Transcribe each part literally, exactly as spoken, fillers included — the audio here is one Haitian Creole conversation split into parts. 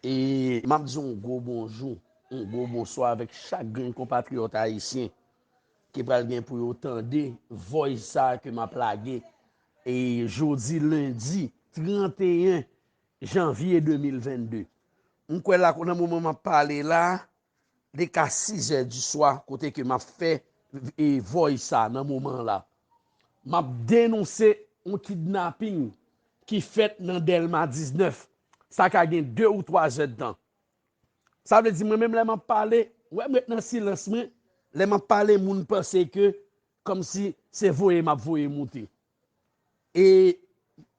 E m ap di yon gwo bonjou, yon gwo bonswa avèk chak grenn konpatriyòt ayisyen ki pral gen pou yo tande voice sa ke m ap lage. E jodi lendi trannteyen janvye de mil vennde. M kwè la, nan moman m ap pale la, li ka sizè di swa, kote ke m ap fè e voice sa nan moman la. M ap denonse yon kidnaping ki fèt nan Dèlma diznèf. Sa ka gen de ou twa zè d tan. Sa vle di, mwen menm, lè m ap pale, w wè m ret nan silans mwen, lè m ap pale, moun panse ke kòmsi se voye m ap voye moute. E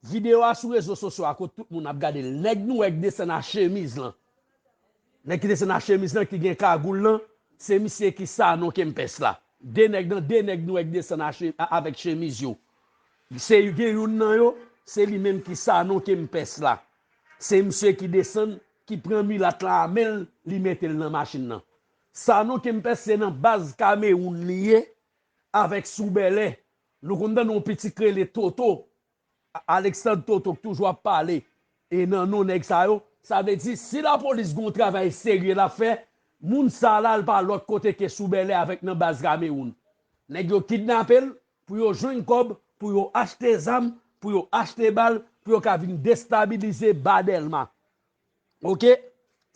videyo a sou rezo sosyo a, kote tout moun ap gade l, nèg nou wè k desann a chemiz lan. Nèg ki desann a chemiz lan, ki gen kagoul lan, se misye ki Sanon Kempès la. De nèg nan, de nèg nou wè k desann a che-, a-, avèk chemiz yo. Se gen youn nan yo, se li menm ki Sanon Kempès la. Se misye ki desann, ki pran milat la a men l, li mete l nan machin nan. Sanon Kempès se nan baz Kamewoun li ye, avèk Sou Bèlè. Nou konn tande yon pitit k rele Toto, Alexandre Toto, k toujou ap pale e nan non nèg sa yo. Sa vle di, si lapolis gen yon travay serye l ap fè, moun sa la, l pa lòt kote ke Sou Bèlè avèk nan baz Kamewoun. Nèg yo kidnape l pou yo jwenn kòb, pou yo achte zam, pou yo achte bal, pou yo ka vin destabilize ba Dèlma. Oke?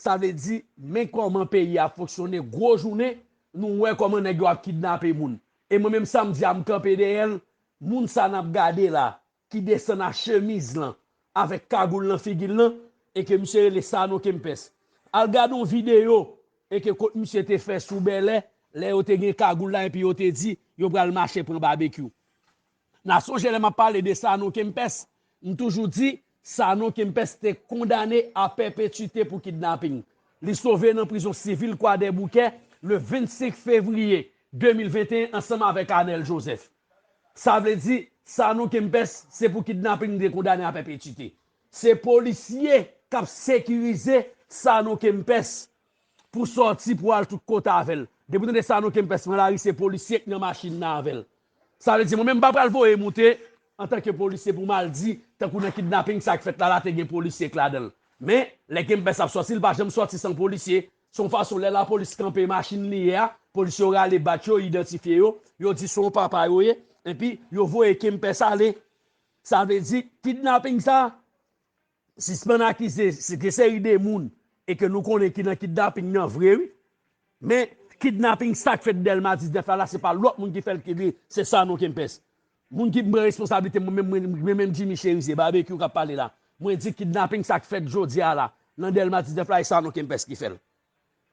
Sa vle di, men kòman peyi a fonksyone, gwo jounen, nou wè kòman nèg yo ap kidnape moun. E mwen menm, sa m di a, m kanpe dèyè l, moun sa n ap gade la, ki desann a chemiz lan, avèk kagoul nan figi l lan, e ke misye rele Sanon Kempès. Al gade yon videyo, e ke kot misye te fè Sou Bèlè, lè yo te gen kagoul la, epi yo te di, yo pral mache pran Babekyou. N a sonje lè m ap pale de Sanon Kempès, m toujou di, Sanon Kempès te kondane a pèpetwite pou kidnaping. Li sove nan prizon sivil Kwadèboukè le vennsenk fevriye de mil venteyen ansanm avèk Anèl Jozèf. Sa vle di, Sanon Kempès, se pou kidnaping li te kondane a pèpetwite. Se polisye k ap sekirize Sanon Kempès pou sòti, pou al tout kote avè l. Depi w tande Sanon Kempès pran lari, se polisye k nan machin nan avè l. Sa vle di, mwen menm, m pa pral voye moute antanke polisye pou m al di, tankou nan kidnaping sa k fèt la, la te gen polisye k ladan l. Men, lè Kempès ap sòti, l pa janm sòti san polisye. Se yon fason, lè lapolis kanpe machin li ye a, polisye yo rale badj yo, idantifye yo, yo di se yon papa yo ye, epi yo voye Kempès ale. Sa vle di, kidnaping sa, sispann akize se gen seri de moun e ke nou konnen ki nan kidnaping nan vre, wi. Men, kidnaping sa k fèt Dèlma diznèf la, la, se pa lòt moun ki fè l, ki li, se Sanon Kempès. Moun ki pran responsablite, mwen menm, mwen, mwen menm Jimmy Cherizier, Babekyou k ap pale la. Mwen di kidnaping sa k fèt jodi a la, nan Dèlma diznèf la, e Sanon Kempès ki fè l.